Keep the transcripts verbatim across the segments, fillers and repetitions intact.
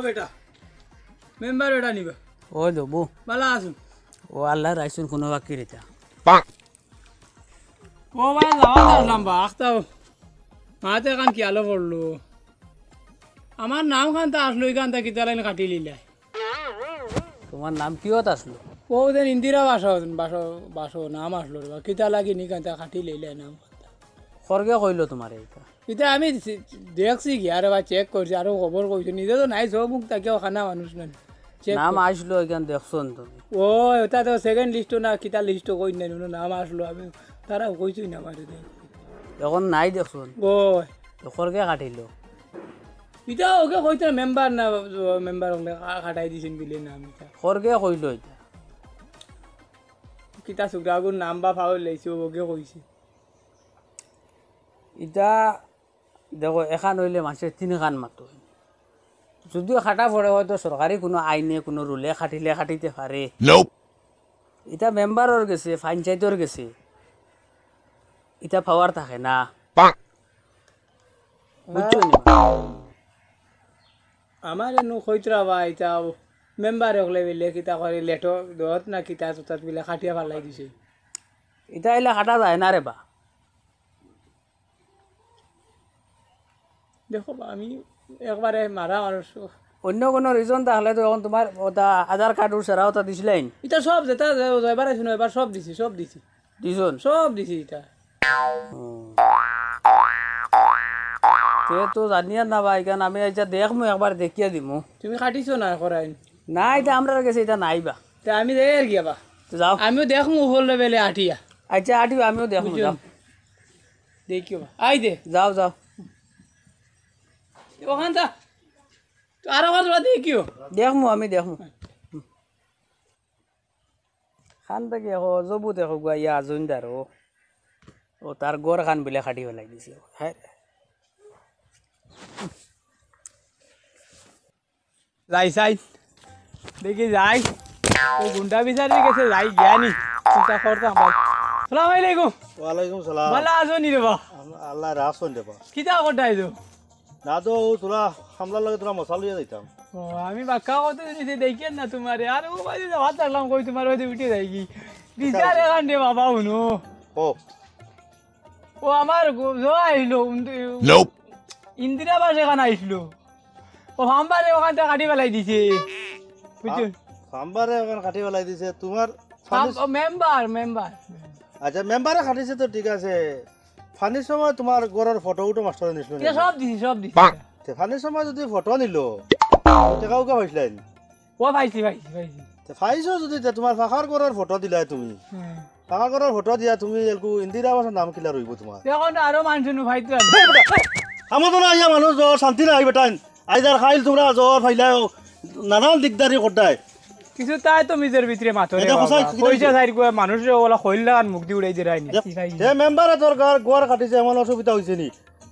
বেটা, মেম্বার বেটা নিবা। ও দেবু। বালা আছইন? ও আল্লাহ রাইছুন কোনো বাকি রেতা। ও ভাই, যাওয়া আসলাম বা, আখতাও। মাতে কান কি আলো পড়লো? আমার নাম খান তা আসলো, ইখান তা কিতা লাইন কাটি লিলাই। তোমার নাম কিয়ত আসলো? ও যেন ইন্দিরা বাসা, বাসা, বাসা নাম আসলো রে বা। কিতা লাগি নি কান তা কাটি লিলাই নাম। খরগে কইলো তোমারে ইটা? ইটা আমি সি-, দেখছি কি, আরে বা চেক করছি, আরো খবর কইছি। নিজে তো নাই, সব মুখ তাকিয়াও খানা মানুষ নাই। চেক নাম কর। আসলো, এখান দেখছো নি তুমি? ও, ওটা তো সেকেন্ড লিস্টও না, কিতা লিস্টও কই নাই, ওনো নাম আসলো, আমি তারা কইছই না আমারে দে। এখন নাই দেখছো নি? ও। তো খরগে কাটিলো? ইটা ওকে কইতে মেম্বার না, মেম্বার হলে কা-, কাটাই দিছেন বিলে নাম ইটা। খরগে কইলো ইটা? কিতা সুগ্রাগুর নাম বা ফাউল লাইছে, ওকে কইছে। ইটা দেখো, এখান অইলে মানষে তিন খান মাতো। যদিও কাটা পড়ে হয়তো সরকারি কোনো আইনে, কোনো রুলে কাটিলে কাটিতে পারে। Nope। ইটা মেম্বারর গেছে, পঞ্চায়েতর গেছে, ইটা পাওয়ার থাকে না। বুঝছো নি? আমার এনু কইতরা বা ইটা মেম্বার হকলে বিলে কিতা করে লেটো দত না কিতা চুতাত বিলে কাটিয়া ফালাই দিছে। ইটা আইলে কাটা যায় না রে বা। দেখো বা, আমি একবারে মারা মানুষ। অন্য কোনো রিজন থাকলে তো এখন তোমার ওটা আধার কার্ড উর সারা ওটা দিছিলাইন। ইটা সব যেটা যে-, যে এবার আইছো না, এবার সব দিছি, সব দিছি। দিছন? সব দিছি ইটা। হুম। তে তো জানিয়ার না বা, ইখান আমি ইটা দেখমু, একবার দেখিয়া দিমু। তুমি কাটিছো না করাইন? না, ইটা আমরার গেছে ইটা নাই বা। তে আমি যাই আর গিয়া বা। তো যাও। আমিও দেখমু উপর লেভেলে আটিয়া। আচ্ছা, আটিও আমিও দেখমু, বুঝছো? যাও। দেখিও বা। আই দে। যাও, যাও। ওখান যা। তো আর আমার তোরা দেখিও। দেখমু, আমি দেখমু। খান থাকি দেখো, জবু দেখো গুয়া ইয়া জমিদার ও। ও তার ঘর খান বিলে কাটি ফালাই দিছে। হ্যাঁ। যাই চাই। দেখি যাই। ও গুন্ডা বিচারি গেছে, যাই গিয়া নি। চিন্তা করতাম ভাই। সালাম আলাইকুম। ওয়ালাইকুম সালাম। ভালা আছো নি রে বা? আম-, আল্লাহ রাখছইন রে বা। কিতা করতায় তো? না তো, ও তোরা হামলার লগে তোরা মশা লইয়া যাইতাম। ও, আমি বাক্কা কত দিন হইছে দেখিয়ার না তোমারে। আর ও বাজে যাওয়ার থাকলাম কই তোমার ওই উঠে যাই কি? বিচার এখান রে বাবা, হুনো। ও। ও আমার গো-, জো আইলো, উম, Nope। ইন্দিরা বাস এখান আইসলো। ও হাম্বারে ওখান থেকে কাটি ফালাই দিছে। বুঝছো? হাম্বারে ওখান কাটি ফালাই দিছে। তোমার ফানির হাম-, ও মেম্বার, মেম্বার। আচ্ছা, মেম্বারে কাটিছে তো ঠিক আছে। ফানির সময় তোমার ঘরর ফটো উটো মাস্টারে নিছিল ইটা নি? সব দিছি, সব দিছি। তে ফানির সময় যদি ফটো নিল, টেকা উকা পাইছিলায় নি? ও পাইছি, পাইছি, পাইছি। তে পাইছো যদি, তে তোমার ফাঁকার ঘরর ফটো দিলায় তুমি। হুম। ফাঁকার ঘরর ফটো দিয়া তুমি একটু ইন্দিরা আবাসর নাম কিলা রইব তোমার? এখন তো আরো মানুষ নু ফাইতে পারবে। এই বেটা, আমার তো না আইয়া মানুষ জ্বর শান্তি নাই বেটাইন। আইজ আর খাইল তোমরা জ্বর ফাইলায়, নানান দিকদারি করতায়। কিছু তাই তো নিজের ভিতরে মাথো রে এটা বাবা। কোথায়, কোথায় পয়সা দিছে? চাইর গুয়া মানুষরে ওলা খইল লাগান মুখ দি উড়াই দিরায় নি। দেখ, কি খাই? তে মেম্বারে তোর ঘর, ঘর কাটিছে, এমন অসুবিধা হইছে নি?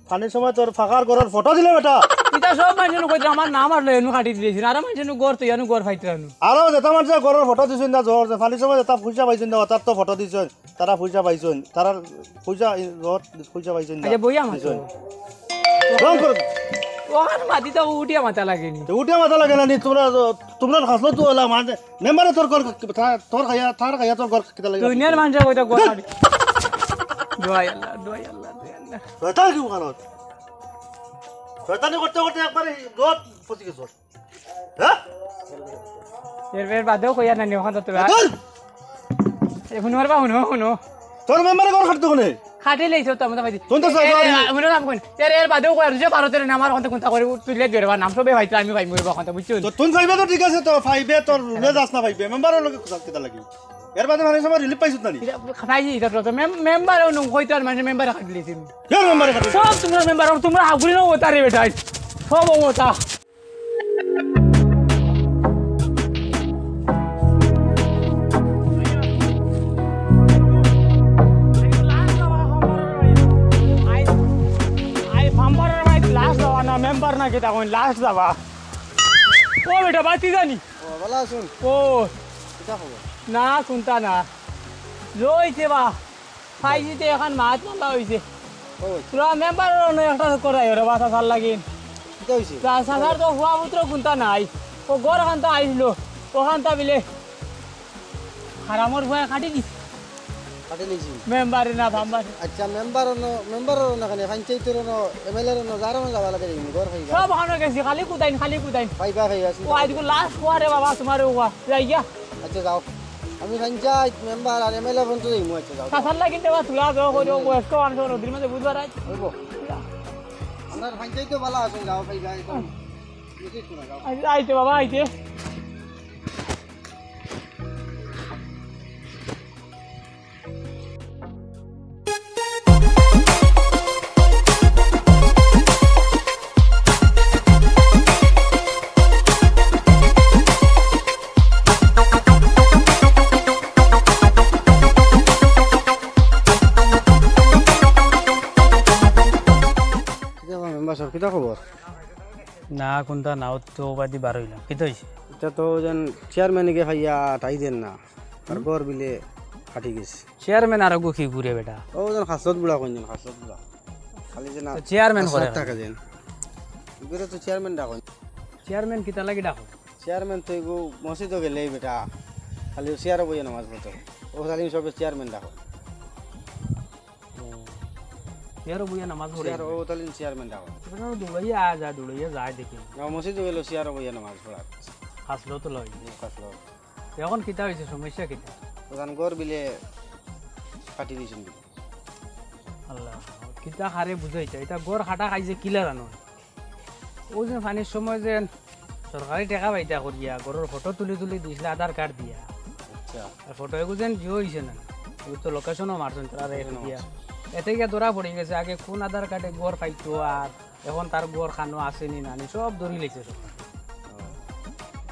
ফানির সময় তোর ফাঁকার ঘরর ফটো দিলে বেটা। ইটা সব মানুষ নু কইতে আমার নাম আসলো, এনু কাটি দিলেছি। আরো মানুষ নু ঘর তো ইয়ানু ঘর ফাইতে রানু। আরো যেটা মানুষের ঘরর ফটো দিছইন না, জ্বর, যে ফানির সময় যেটা পয়সা পাইছইন না, তার তো ফটো দিছইন। তারা পয়সা পাইছইন, তারার পয়সা, ই, রড পয়সা পাইছইন না। আচ্ছা, বইয়া মাতো। দিছইন। রং করে। ওখান মাতি তো উঠিয়া মাতা লাগেনি। তো উঠিয়া মাতা লাগে না নি, তোমরা, তোমরা হাসলো তো ওলা, মানে, মেম্বারে তোর ঘর, তার, তোর খাইয়া, তার খাইয়া তোর ঘর কিতা লাগে? দুনিয়ার মানুষের কইতা ঘর কাটি। দোয়াই আল্লাহ, দোয়াই আল্লাহ, দোয়াই আল্লাহ। শয়তান কি ওখানে? শয়তানি করতে করতে একবারে রড পচি গেছে। হ্যাঁ? এর, এর বাদেও কইয়া না নি, ওখান তো তোরা। ধুর! এ, হুনো, রে বা, হুনো, হুনো। তোর মেম্বারে ঘর কাটতো কোনে? কাটি লেইছো তো, আমরা পাইছি। কোনটা এ, স্যার, এ, ঘর? এ, হুনো, নাম কোন? এর, এর বাদেও কইয়া, যে ভারতের নাম আর ওখান তো কোনটা করে, তুই লেট বেরোবা, নাম সবে পাইছে, আমি পাইমু রে বা, ওখান তো, বুঝছো? তো তুই পাইবে তো ঠিক আছে, তো পাইবে, তোর রুমে যাস না পাইবে। মেম্বারের লগে কথা কিতা লাগি? এর বাদে মানে সবার রিলিফ পাইছত না নি? এটা পাইছি, এটা তো মেম-, মেম্বারে ও নু-, কইতো আর মানে মেম্বারে কাটি লেইছে। কে মেম্বারে কাটি? সব তোমরা মেম্বার, তোমরা হাগুলি না ওতা রে বেটা। সব ওতা। আই, আই, মেম্বারর ভাই লাস্ট যাবা না, মেম্বার না কিতা কইন, লাস্ট যাবা। ও বেটা, বাতি জানি। ও, ভালা আছইন? ও। কিতা খবর? না, কুন্তা না। লইছে বা। পাইছি তে এখন মাত মামলা হইছে। ও। তোরা মেম্বার অনো একটা করাই ওরে বাসা সার লাগিন। কিতা অইছে? তা চাচার তো পুয়া পুত্র কুন্তা নাই। ও ঘর খান্তা আইছিল, ও খান্তা বিলে হারামর পুয়ায় কাটি দিছে। কাটি নিছি। মেম্বারে না ফাম্বারে। আচ্ছা, মেম্বার অনো, মেম্বার অনো কেনে, পঞ্চায়েতর অনো, এমএলএর অনো, যার অনো যাওয়া লাগে, এই ঘর পাইবা। সব অনো গেছি, খালি কুদাইন, খালি কুদাইন। পাইবা, পাইবা, চিন্তা ও আইজকু লাস্ট পুয়ারে বাবা, তুমারে পুয়া। যাইগিয়া। আচ্ছা, যাও। আমি পঞ্চায়েত, মেম্বার আর এমএলএ পর্যন্ত যাইমু, আচ্ছা, যাও। চাচার লাগি দেওয়া তুলা দেওয়া করে, ও বয়স্ক মানুষ, ও নদীর মাঝে বুঝবার আইজ। অইবো। আমরা পঞ্চায়েত তো ভালা আছইন, যাও, পাইবা, একদম। নিশ্চিত করে যাও। আইতে, আইতে বাবা, আইতে। কিতা বা মেম্বার সাব, কিতা খবর? না, কুন্তা না, অউ তো বাদি বার অইলাম। কিতা অইছে? ইটা তো যেন চেয়ারম্যানে গিয়া পাইয়া তাই দেন না। আর ঘর বিলে কাটি গেছে। চেয়ারম্যান আর অগু কি ঘুরে বেটা? ও যেন খাসলত বুড়া কইন যেন, খাসলত বুড়া। খালি যেন তো চেয়ারম্যান করে খাসলত থাকে যেন। ইগুরে তো চেয়ারম্যান ডাকইন। চেয়ারম্যান কিতা লাগি ডাকো? চেয়ারম্যান তো এগু মসজিদো গেলেই বেটা। খালি চেয়ারো বইয়া নামাজ পড়তো। ও খালি সবে চেয়ারম্যান ডাকো। ও। চেয়ারো বইয়া নামাজ পড়ে। চেয়ার, ও তালিন চেয়ারম্যান ডাকো। ওখানে দৌড়াইয়া আ যা, দৌড়াইয়া যায় দেখি। না, মসজিদো গেলেও চেয়ারো বইয়া নামাজ পড়ার। খাসলত লয়। হুম, খাসলত। এখন কিতা অইছে, সমস্যা কিতা? ওখান ঘর বিলে কাটি দিছইন। আল্লাহ, কিতা কারে বুঝাইতা? ইটা ঘর কাটা খাইছে কিলা জানো? অউ যে পানির সময় যে সরকারি টেকা পাইতা করিয়া, ঘরর ফটো তুলি তুলি দিছলা, আধার কার্ড দিয়া। আচ্ছা। আর ফটো এগু যেন জিও অইছে না, এগু তো লোকেশনও মারছইন তারা রেট দিয়া। এতে গিয়া ধরা পড়ি গেছে, আগে কুন আধার কার্ডে ঘর পাইতো আর এখন তার ঘর খানো আছে নি না নি সব ধরি লাইছে সব।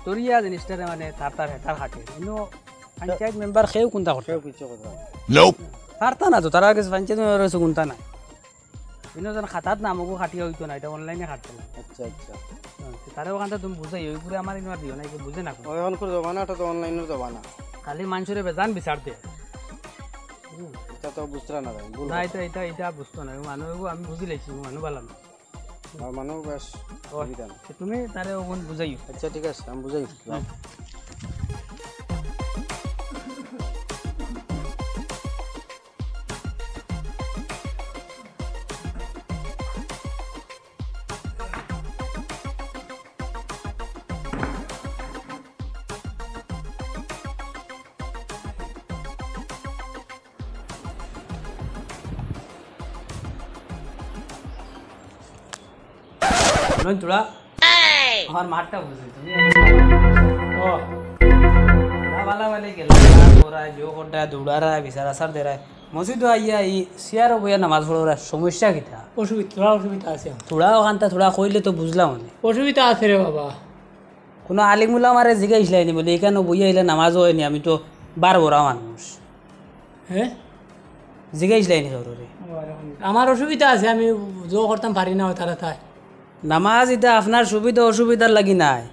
ধরিয়া জিনিসটারে মানে তার তার হেতার কাটে। ইনো পঞ্চায়েত মেম্বার কেউ কুন্তা করতা। কেউ কিচ্ছু করতা না। পারতা না তো, তারার গেছে পঞ্চায়েত মেম্বার গেছে কুন্তা নাই। ইনো যেন খাতাত নাম ওগু কাটিয়া অইতো না, ইটা অনলাইনে কাটতে না। আচ্ছা, আচ্ছা। হ্যাঁ, তো তারে ওখান থেকে তুমি বুঝাই, ওই করে আমার ইনো আর দিও না, এই যে বুঝে না। ও, এখনকার জমানা, ইটা তো অনলাইনের জমানা। খালি মানুষরে বেজান বিচার দে। হুম, ইটা তো বুঝতরা না, ভাই, ভুল না, কথা। ইটা, ইটা, ইটা বুঝতো না। ও মানুষ, ও আমি বুঝি লাইছি, ও মানুষ ভালা না। আর মানুষ বেশ ও, সুবিধা না। তো তুমি তারে ওগুন বুঝাইও। আচ্ছা, ঠিক আছে, আমি বুঝাই। হুম। নয় তোরা আমার মারটা বুঝলি তুমি? ও। না, বালা বালে গেলা, ওরা জো করডা, দৌড়ারা, বিচার আসার দেরায়। মসজিদ আইয়া ই চেয়ারো বইয়া নামাজ পড়োরা, সমস্যা কিতা? অসুবিধা, তোরা অসুবিধা আছে। তোরা ওখানটা তোরা কইলে তো বুঝলাম আমি। অসুবিধা আছে রে বাবা। কোনো আলিম উলামারে জিগাইছলায়নি বলে, এখানো বইয়া আইলে নামাজ অয়নি, আমি তো বার বড়া মানুষ। হ্যাঁ? জিগাইছলায়নি কাউরে? আমার অসুবিধা আছে, আমি জো করতাম পারি না, তারা তাই। নামাজ ইটা আপনার সুবিধা অসুবিধার লাগি নায়,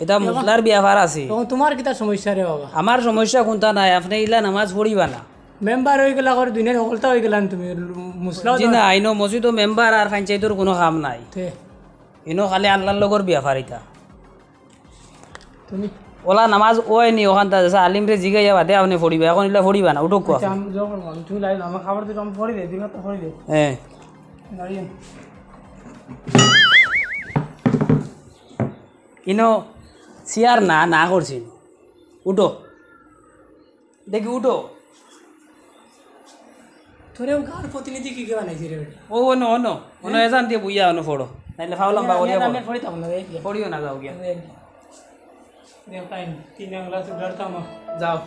ইটা মুসলার ব্যাপার আছে। তখন তোমার কিতা সমস্যা রে বাবা? আমার সমস্যা কুন্তা নাই, আপনে ইলা নামাজ পড়িবা না। মেম্বার অইগেলা করে দুনিয়ার হকলতা অইগেলান তুমি, মুসলা জি না, ইনো মসজিদো মেম্বার আর পঞ্চায়েতর কুনু কাম নাই। তে? ইনো খালি আল্লার লগর ব্যাপার ইটা। তুমি ওলা নামাজ অয়নি, ওখানতা যেসা আলিমরে জিগাইয়া বাদে আপনে পড়িবা, এখন ইলা পড়িবা না, উঠুক কো। আচ্ছা, আমি জোর করবো, আমি, তুমি লাইন, আমার খাবার দিকে আমি পড়ি দে, দিন তো পড়ি দে। হ্যাঁ। দাঁড়িয়ে। ইনো চেয়ার না, না করছি। উঠো। দেখি, উঠো। তোরে ও গাঁর প্রতিনিধি কি কি বানাইছে রে বেটা? ও, অনো, অনো। অনো হ্যাঁ? এজান দিয়া বইয়া অনো পড়ো। নাইলে ফাও লম্বা আমি করিয়া আর পড়ো। আমি আর পড়ি থাকবো না, এই যে। পড়িও না, যাও গিয়া। এই যে। দেখ, টাইম, তিন আংলা সুগার থামা। যাও।